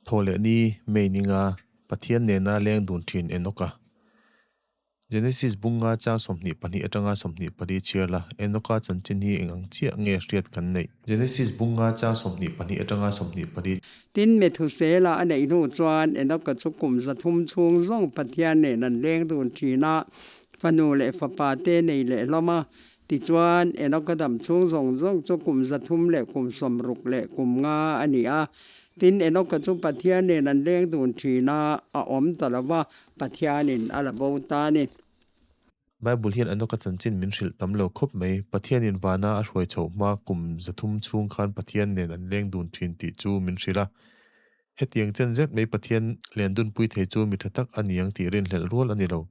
Thawhlehni, May ninga Pathian nena leng dun thin Enoka. Genesis bunga chang 22 atanga 24 chhiar la, Enoka chanchin hi eng ang chiah nge hriat kan neih? Genesis bunga chang 22 atanga 24. Tin, Methusela a neih hnu chuan Enoka chu kum 300 chhung zawng Pathian nen an leng dun thin a, fanu leh fapa te nei leh hlawm a. Tichuan, Enoka dam chhung zawng zawng chu kum 300 leh kum 60 leh kum nga a ni a. Tin, Enoka chu Pathian nen an leng dun thin a, a awm ta lo va, Pathianin a la bo ta a ni. Bible hian Enoka chanchin min hrilh tam lo khawp mai. Pathianin vana a hruai chhoh hma kum 300 chhung khan Pathian nen an leng dun thin tih chu min hrilh a. Hetiang chen zet mai Pathian len dunpui thei chu mi tha tak a ni ang tih rinhlelh rual a ni lo.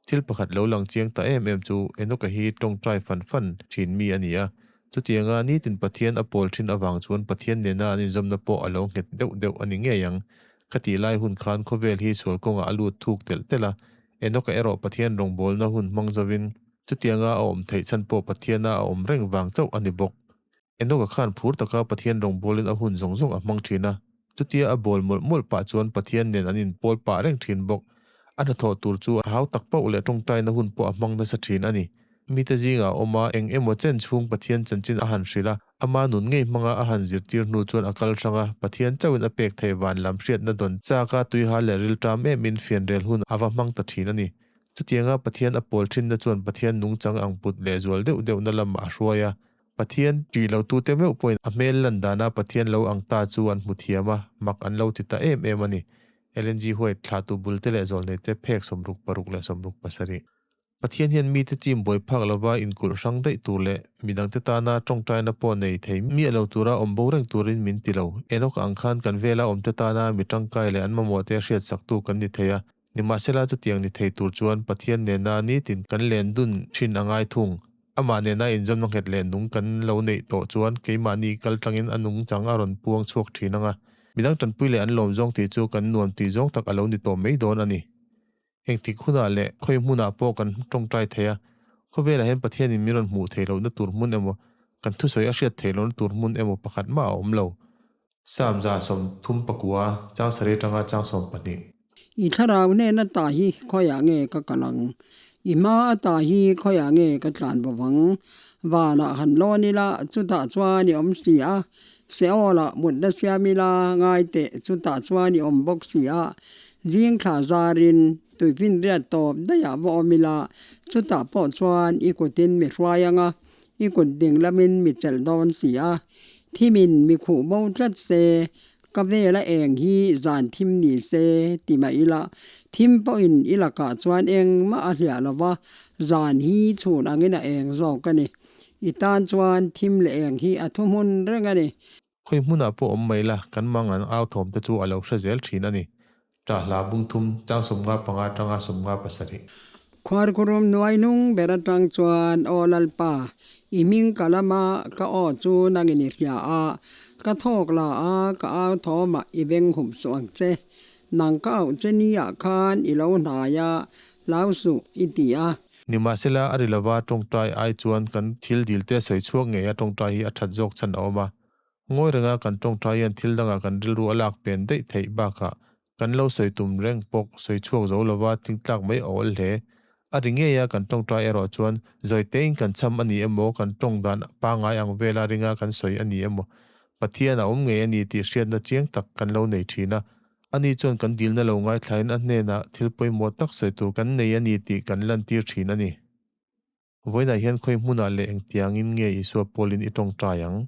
Thil pakhat lo lang chiang ta em em chu Enoka hi tawngtai fan fan thin mi a ni a. Chutianga nitin Pathian a pawl thin avang chuan Pathian nena an inzawmna pawh a lo nghet deuh deuh a ni ngei ang. Khatih lai hun khan khawvel hi sual kawngah a lut thuk telh telh a. Enoka erawh Pathian rawngbawlna hun hmang zovin chutianga a awm theih chhan pawh Pathiana a awm reng vang chauh a ni bawk. Enoka khan phur taka Pathian rawngbawlin a hun zawng zawng a hmang thin a, chutia a bawl mawlh mawlh pah chuan Pathian nen an inpawl pah reng thin bawk. A hnathawh tur chu a hau tak pauh leh tawngtaina hun pawh a hmang nasa thin a ni. Mite zingah a awm a, eng emaw chen chhung Pathian chanchin a han hrilh a, ama nun ngei hmanga a han zirtir hnu chuan a kal hrang a, Pathian chauhin a pek theih van lam hriatna dawn chak a tuihal leh rilṭam emin fianrel hun a va hmang ta thin a ni. Chutianga Pathian a pawl thinna chuan Pathian nungchang ang put lehzual deuh deuhna lamah a hruai a, Pathian tih lo tute meuh pawhin a hmel lan dana Pathian lo ang ta chu an hmu thiam a, mak an lo ti ta em em a ni. Ellen G. White, thlahtu bulte leh zawlneite phek 66 leh 67. Pathian hian mite chim buai phak lova inkulh hrang daih tur leh midangte tana tawngtaina pawh nei thei miah lo tura awm bo reng turin min ti lo. Enoch ang khan kan vela awmte tana mi tangkai leh an mamawhte hriatsaktu kan ni thei a, Nimahsela chutiang ni thei tur chuan Pathian nena nitin kan len dun thin a ngai thung. Amah nena inzawmna nghet leh nung kan lo neih tawh chuan keimahni kal tlangin a nung chang a rawn puang chhuak thin ang a. Midang tanpui leh an lawm zawng tih chu kan nuam tih zawng tak a lo ni tawh mai dawn a ni. Engtik hunah leh khawi hmunah pawh kan tawngtai thei a, khawvelah hian Pathianin min rawn hmuh theih lohna tur hmun emaw, kan thusawi a hriat theih lohna tur hmun emaw pakhat mah a awm lo. Sam 39 chang sarih atanga chang 12. I thlarau hnena ta hi khawiah nge ka kal ang? I hma a ta hi khawiah nge ka tlan bo vang? Vanah han lawn ila, chutah chuan i awm si a. Seol-ah mutna siam ila, ngai teh, chutah chuan i awm bawk si a. Zing thla zarin tuifinriat tawp daihah va awm ila, chutah pawh chuan i kutin mi hruai ang a, i kut ding lamin mi chelh dawn si a. Thimin mi khuh bo tlat se, ka vela eng hi zan thim ni se ti mah ila, thim pawhin i lakah chuan engmah a hliah lo va, zan hi chhun angin a eng zawk a ni. I tan chuan thim leh eng hi a thuhmun reng a ni. Khawi hmunah pawh awm mai la, kan mang an au thawm te chu a lo hre zel thin a ni. Ṭah hla bung thum chang 55 atanga 57. Khuarkhurum nuai nung ber atang chuan, Aw Lalpa, i hming ka lam a, ka aw chu nangin i hria a, ka thawk la a, ka au thawmah i veng hup suh ang che. Nang ka auh che niah khan i lo hnai a, hlau suh, i ti a. Nimahsela, a ri lova tawngtai ai chuan kan thil dilte sawi chhuak ngei a tawngtai hi a that zawk chhan a awm a. Ngawi renga kan tawngtai hian thil dangah kan rilru a lak pen daih theih bakah kan lo sawi tum reng pawk sawi chhuak zo lova tlingtlak mai a awl hle. A ri ngei a kan tawngtai erawh chuan zawi tein kan cham a ni emaw kan tawng dan pangngai ang vela ringa kan sawi a ni emaw Pathian a awm ngei a ni tih hriatna chiang tak kan lo nei thin a. Ani chuan kan dilna lo ngaithlain a hnenah thil pawimawh tak sawi tur kan nei a ni tih kan lantir thin a ni. Vawiinah hian khawi hmunah leh engtiangin nge Isua pawlin i tawngtai ang?